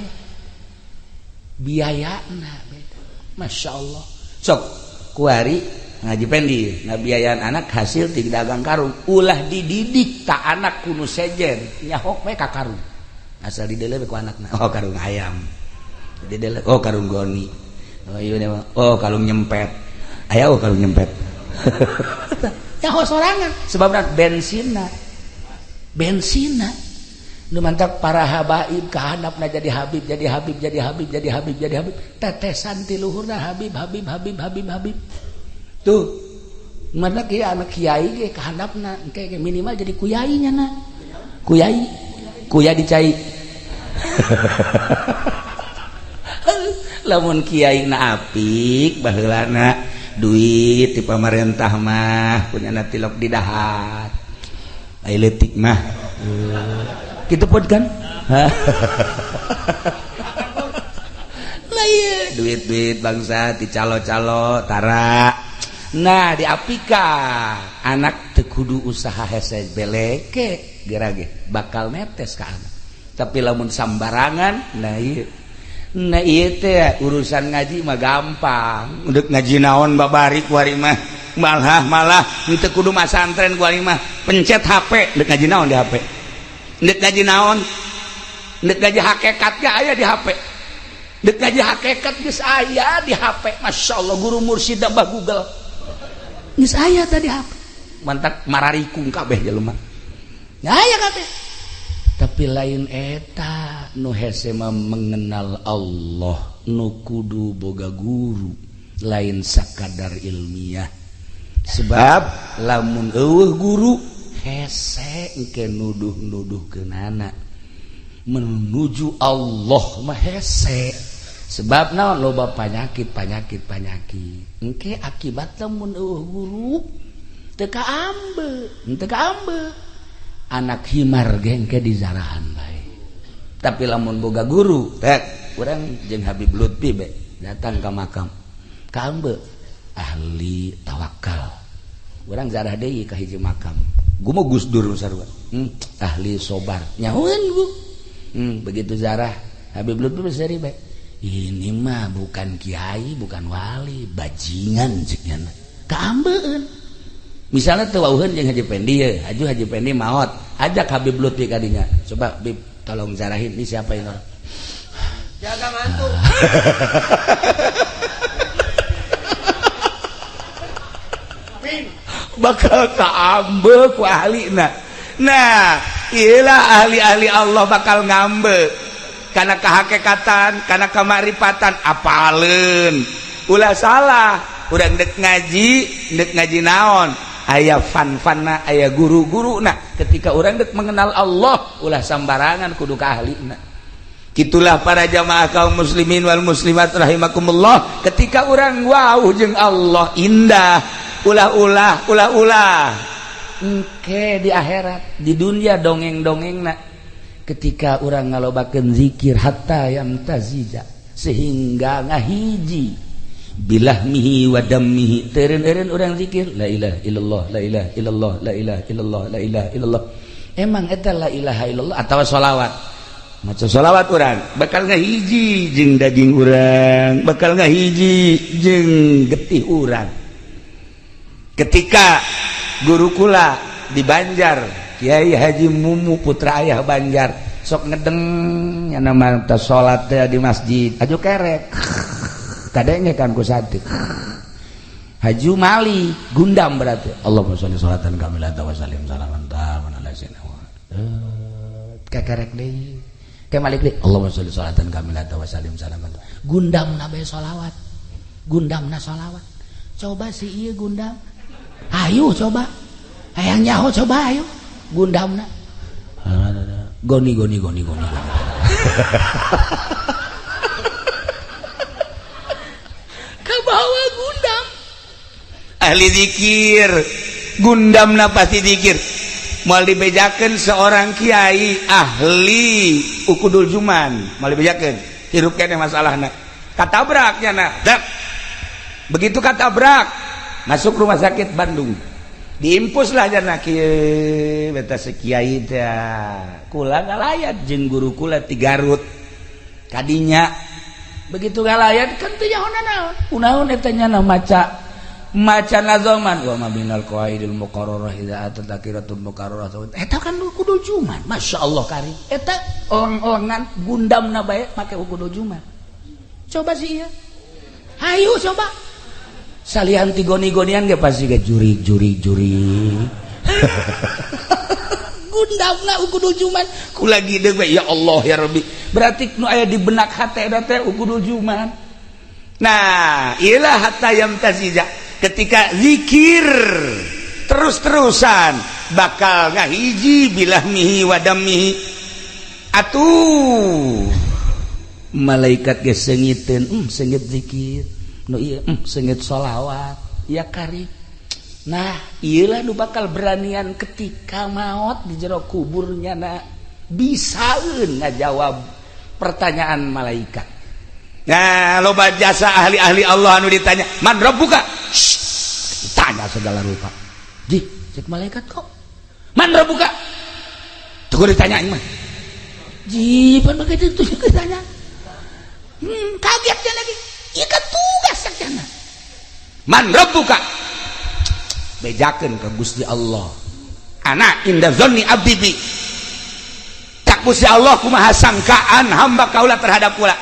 A: biayana beda. Masya Allah. Sok kuari ngaji pendi ngabiayaan anak hasil ti dagang karung. Ulah dididik tak anak kuno sejen, nyahok we ka karung, asal didele ku anakna. Oh, karung ayam didele, oh, karung goni, oh iya, oh, kalung nyempet aya, oh, kalung nyempet. Nyaho sorangan sebab bensinna, bensinna nu mantap. Para habaib kahandapna jadi habib, jadi habib, jadi habib, jadi habib, jadi habib, tetesan ti luhurna habib, habib, habib, habib, habib. Tuh mana kiai, anak kiai ge kahandapna engke minimal jadi kuyai nya na kuyai kuya dicai. Lamun kiai na apik, baheulana duit di pamarentah mah punya tilok di dahar, ai leutik mah gitu pun kan lah iya, duit-duit bangsa di calo-calo tara. Nah, diapika anak teu kudu usaha hese beleke gerage bakal netes ka anak. Tapi lamun sambarangan, nah iya, nah iya teh urusan ngaji mah gampang. Untuk ngaji naon babari kuari mah, malah malah teu kudu masantren kuari mah. Pencet HP, ndek ngaji naon di HP, ndek ngaji naon, ndek ngaji hakikat ge aya di HP, ndek ngaji hakikat geus aya di HP. Masya Allah, guru mursyid bah Google geus aya tadi HP. Mantak mararikung kabeh jelema aya kabeh. Tapi lain eta nu hese mah, mengenal Allah nu kudu boga guru, lain sakadar ilmiah. Sebab lamun eueuh guru hese engke nuduh-nuduh kenana menuju Allah mah hese. Sebab naon? Loba penyakit, penyakit, penyakit engke akibat lamun eueuh guru, teu kaambe, teu kaambe. Anak himar gengke dizarahan bae. Tapi lamun boga guru tek, urang jeung Habib Lutfi be datang ke makam, kaambe ahli tawakal. Urang zarah deui ka hiji makam, gua mau Gus Dur sarua, ahli sobar nyahueun gua. Begitu zarah Habib Lutfi seri bae, ini mah bukan kiai, bukan wali, bajingan cek nyana. Kaambeun misalnya tuh wauheun jeung Haji Pendi ye, Haji Haji Pendi maot, ajak Habib Lutfi kadinya. Coba Bib, tolong zarahin ini siapa ini orang.
D: Jaga mantu.
A: Bakal kaambe ku ahlina. Nah, iyalah ahli-ahli Allah bakal ngambe karena kehakekatan, karena kemaripatan apaleun. Ulah salah, urang dek ngaji naon, aya fan-fanna, aya guru-guru. Nah, ketika urang dek mengenal Allah ulah sambarangan, kudu ka ahlina. Gitulah para jamaah kaum muslimin wal muslimat rahimakumullah. Ketika urang wow jeung Allah indah, ulah-ulah, ulah-ulah. Engke di akhirat, di dunia dongeng-dongengna ketika urang ngalobakeun zikir hatta yamtazija sehingga ngahiji bilahmihi wa dammihi teureun-eureun urang zikir la ilaha illallah la ilaha illallah la ilaha illallah la ilaha illallah. Emang eta la ilaha illallah atawa sholawat? Maca sholawat urang bakal ngahiji jeung daging urang, bakal ngahiji jeung getih urang. Ketika guru kula di Banjar, Kiai Haji Mumu putra ayah Banjar, sok ngedeng nya nama teh salat teh di masjid aju kerek kadenge kan ku santri Haji Mali gundam berarti Allahumma sholli sholatan kamilatan wa sallim salaman taman ala sayyidina kekerek deui ke Malik deui Allahumma sholli sholatan kamilatan wa sallim salaman gundam na bae sholawat gundamna sholawat. Coba si ieu gundam, ayo coba hayang nyaho coba ayo gundamna goni goni goni goni goni. Kabawa gundam ahli zikir gundamna pasti zikir. Moal dibejakeun seorang kiai ahli ukudul juman, moal dibejakeun hirup keneh masalahna katabrak nya na dek. Begitu katabrak masuk rumah sakit Bandung, diimpus lah jana kieu beta sekiai teh kula ngalayat jeung guru kula ti Garut kadinya. Begitu ngalayat kan teu nyaho naon kunaon eta nya maca maca nazoman wa ma binal qawaidil muqarrarah idza atat takiratul muqarrarah eta kan kudu juman. Masya Allah kari eta oleng-olengan gundamna bae make kudu juman. Coba sih ieu hayu coba salian ti goni-gonian ge pasti ge juri juri juri. Gundamna ukudul juman kula gideg we ya Allah ya Rabbi, berarti nu aya di benak hate eta teh ukudul juman. Nah ilah hatta yamtazija ketika zikir terus-terusan bakal ngahiji bilahmihi wa dammihi atuh malaikat ge seungiteun seungit zikir nu ieu seungit sholawat ya kari. Nah ieulah nu bakal beranian ketika maot di jero kuburnya na bisaeun ngajawab pertanyaan malaikat. Nah loba jasa ahli-ahli Allah anu ditanya man rabbuka, tanya segala rupa jih cek malaikat kok man rabbuka tuh ditanya mah jih pan begitu tuh ditanya kaget dia lagi. Ieu kan tugas sakjana man rabbuka bejakeun ka Gusti Allah ana inda dzanni abdi bi tak Gusti Allah kumaha sangkaan hamba kaula terhadap kula.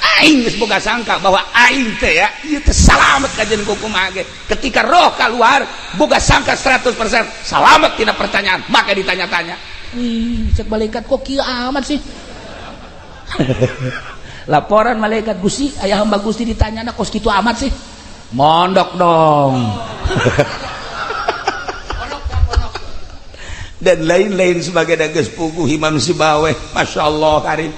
A: Aing geus boga sangka bahwa aing teh ya ieu teh salamet kajeun kumaha ge. Ketika roh keluar boga sangka 100% salamet tina pertanyaan maka ditanya-tanya. Ih cek malaikat kok kieu amat sih. Laporan malaikat Gusti ayah hamba Gusti ditanya kos kitu amat sih. Mondok dong. Dan lain-lain sebagai geus puguh Imam Sibaweh Masya Allah karim.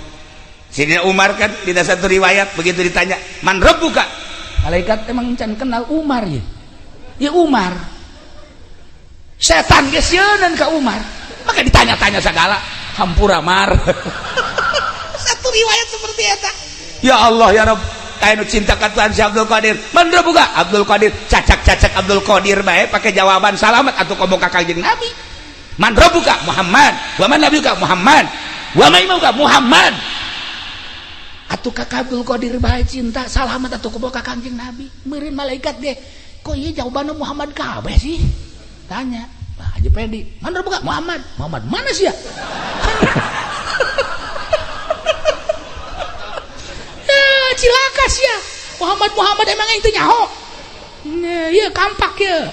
A: Sidina Umar kan di satu riwayat begitu ditanya man rabbuka, malaikat emang can kenal Umar ya. Ya Umar setan geus sieunan ka Umar maka ditanya-tanya segala hampura mar. Satu riwayat seperti eta. Ya Allah ya Rabb, kayak nu cinta ka Tuhan si Abdul Qadir man rabbuka Abdul Qadir cacak-cacak Abdul Qadir bae pakai jawaban salamat atuh komo ka Kanjeng Nabi. Man rabbuka Muhammad wa man nabiyuka Muhammad wa man imamuka Muhammad. Atuh ka Abdul Qadir bae cinta salamat atuh komo ka Kanjeng Nabi. Meureun malaikat ge kok ieu jawabanna Muhammad kabeh sih? Tanya Pak Haji Pedi, man rabbuka Muhammad. Muhammad mana sih ya? Cilaka sih ya. Muhammad Muhammad emang itu nyaho. Iya kampak ya.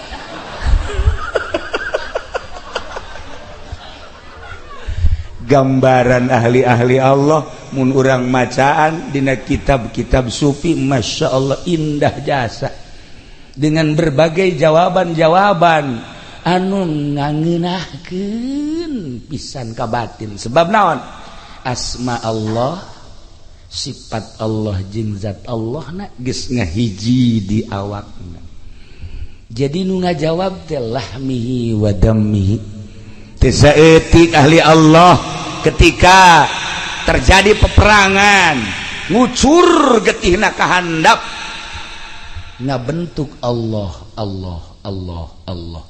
A: Gambaran ahli-ahli Allah mun urang macaan dina kitab-kitab sufi Masya Allah indah jasa dengan berbagai jawaban-jawaban anu ngangeunahkeun pisan ka batin. Sebab naon? Asma Allah, sifat Allah jeung zat Allah na geus ngahiji di awakna. Jadi nu ngajawab teh lahmihi wa dammihi. Teu saeutik ahli Allah ketika terjadi peperangan, ngucur getihna ka handap, ngabentuk Allah, Allah, Allah, Allah.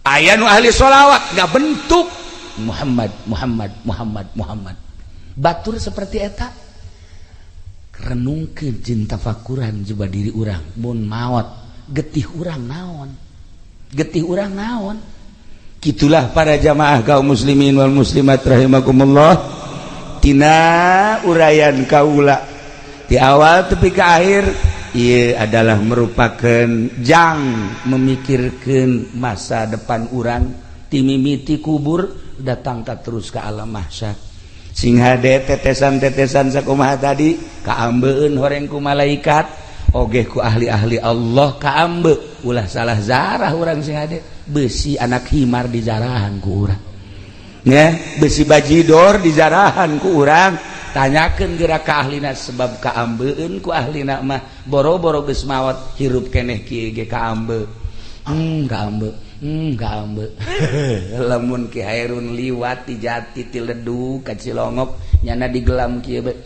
A: Aya nu ahli sholawat ngabentuk Muhammad, Muhammad, Muhammad, Muhammad. Batur seperti eta, renungkeun jeung tafakuran coba diri urang. Mun maot, getih urang naon? Getih urang naon? Gitulah para jamaah kaum muslimin wal muslimat rahimakumullah. Tina uraian kaula di awal tepi ke akhir, ia adalah merupakan jang memikirkan masa depan urang, timimiti kubur datang ke terus ke alam mahsyar. Sing hade tetesan-tetesan sakumaha tadi kaambeun horeng ku malaikat oge ku ahli-ahli Allah kaambe. Ulah salah zarah urang, sing hade. Besi anak himar dijarahan ku urang ya, besi bajidor dijarahan ku urang. Tanyakeun geura ka ahlina, sebab kaambeun ku ahlina mah. Boro-boro geus maot, hirup keneh kieu ge kaambe. Kaambe, kaambe. Lamun Ki Hairun liwat ti Jati, ti Ledu ka Cilongok, nyana digelam kieu be,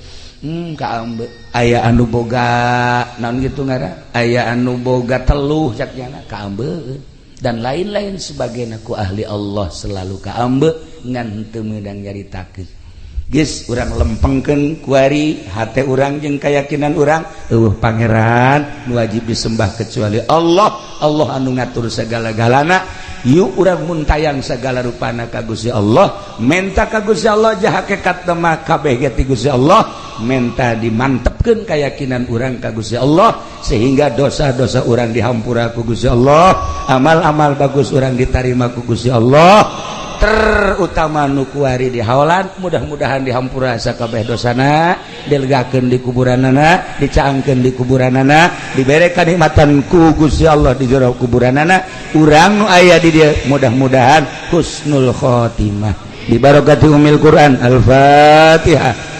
A: kaambe. Aya anu boga naon gitu ngaran, aya anu boga teluh cak nyana, kaambe dan lain-lain sebagainya. Ku ahli Allah selalu kaambe, ngan teu meunang nyaritakeun. Geus, urang lempengkeun kuari hate urang jeung keyakinan urang, euweuh pangeran nu wajib disembah kecuali Allah. Allah anu ngatur segala-galana. Yuk, urang muntayang segala rupana ka Gusti Allah, menta ka Gusti Allah. Jah hakikat mah kabeh ge ti Gusti Allah. Menta dimantepkeun keyakinan urang ka Gusti Allah sehingga dosa-dosa urang dihampura ku Gusti Allah, amal-amal bagus urang ditarima ku Gusti Allah, terutama nu kuari di haolan. Mudah-mudahan dihampura sakabeh dosana, dilegakeun di kuburanana, dicaangkeun di kuburanana, dibere kanikmatan ku Gusti Allah di jero kuburanana. Urang nu aya di dieu mudah-mudahan husnul khotimah bi barakati umil Quran. Al-Fatihah.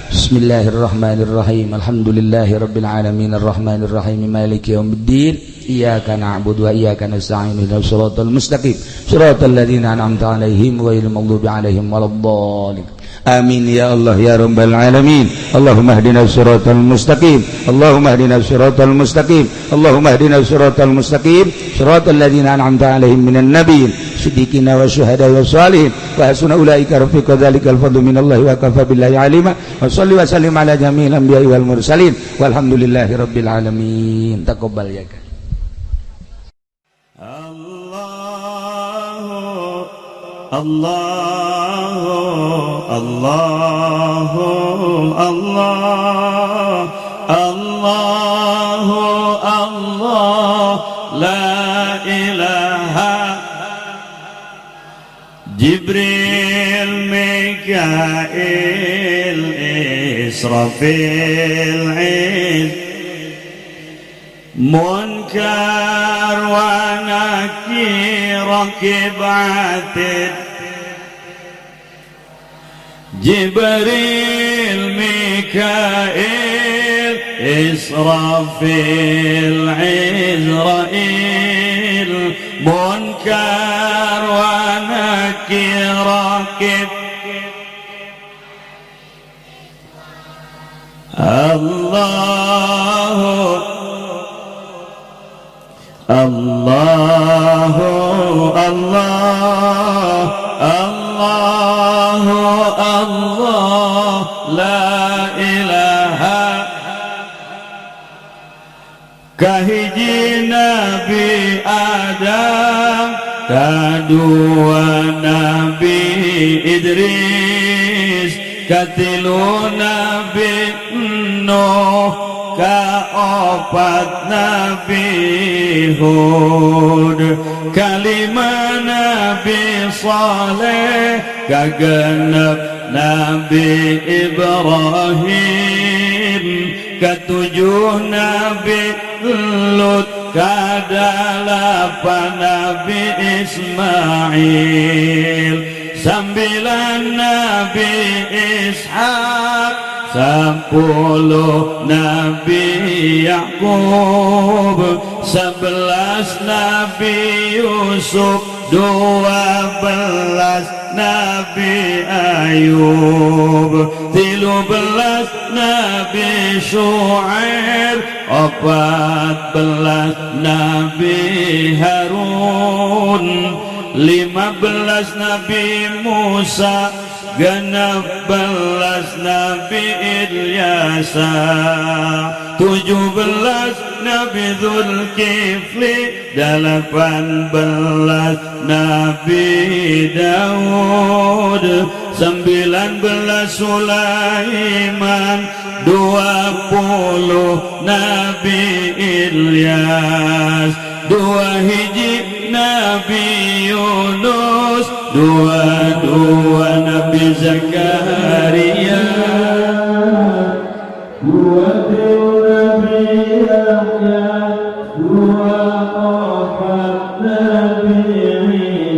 A: Bismillahirrahmanirrahim. Alhamdulillahirabbil alamin, arrahmanirrahim, maliki yaumiddin, iyyaka na'budu wa iyyaka nasta'in, ihdinas siratal mustaqim, siratal ladzina an'amta 'alaihim ghairil maghdubi 'alaihim waladdallin. Amin ya Allah ya rabbal alamin. Allahumma ihdinas siratal mustaqim. Allahumma ihdinas siratal mustaqim. Allahumma ihdinas siratal mustaqim, siratal ladzina an'amta 'alaihim minan nabiyyin, siddiqina wa syuhada wa salihin, wa hasuna ulaika rafiqa. Dzalikal fadlu minallahi wa kafa billahi alima. Wa salli wa sallim ala jami'il anbiya'i wal mursalin, walhamdulillahi rabbil alamin. Taqabbal ya kan.
B: Allah, Allah, Allah, Allah, Allah, Allah, la ilaha. Jibril, Mikail, Israfil, Munkar wa Nakir, Raqib, Atid. Jibril, Mikail, Israfil, Izrail, Munkar wa Nakir, Raqib. Allah, Allah, Allah, Allah, Allah, la ilaha. Kahiji Nabi Adam, kadua Nabi Idris, katilu Nabi Nuh, kaopat Nabi Hud, kalima Nabi Saleh, kagenep Nabi Ibrahim, ketujuh Nabi Lut, kadalapan Nabi Ismail, sembilan Nabi Ishak, 10 Nabi Yakub, 11 Nabi Yusuf, 12 Nabi Ayub, 13 Nabi Shu'aib, 14 Nabi Harun, 15 Nabi Musa, 16 Nabi Ilyasa, 17 Nabi Zulkifli, 18 Nabi Daud, 19 Sulaiman, 20 Nabi Ilyas, 2 hiji Nabi Yunus, 22 Nabi Zakaria, 23 Nabi Yahya, 24 Nabi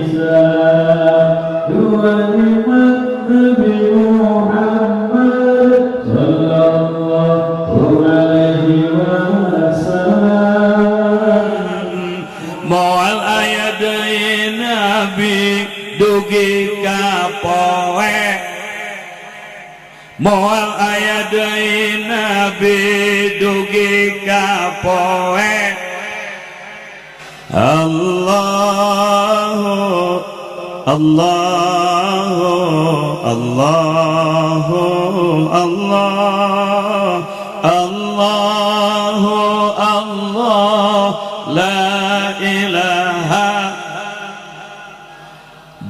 B: Isa, 25 Nabi Muhammad sallallahu alaihi wasallam. Moal aya deui nabi dugi ka poe, moal aya deui nabi dugi ka poe. Allahu Allahu Allahu Allah Allahu Allah la ilaha.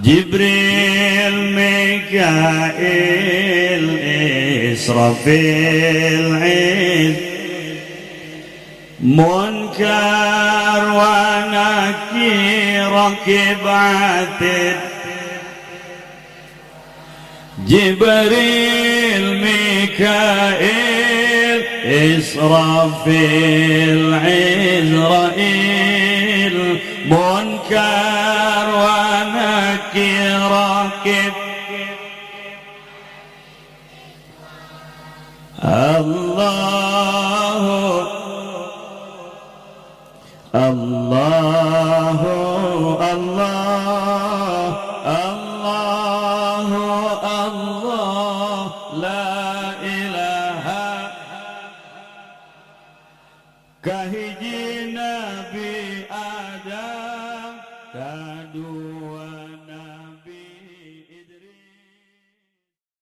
B: Jibril, Mikail, Israfil, Munkar wa Nakir, Raqib Atid, Jibril, Mikail, Israfil, Izrail, Munkar wa Nakir, Raqib. Allahu Allahu Allah Allahu Allah la ilaha. Kahiji Nabi Adam, kadua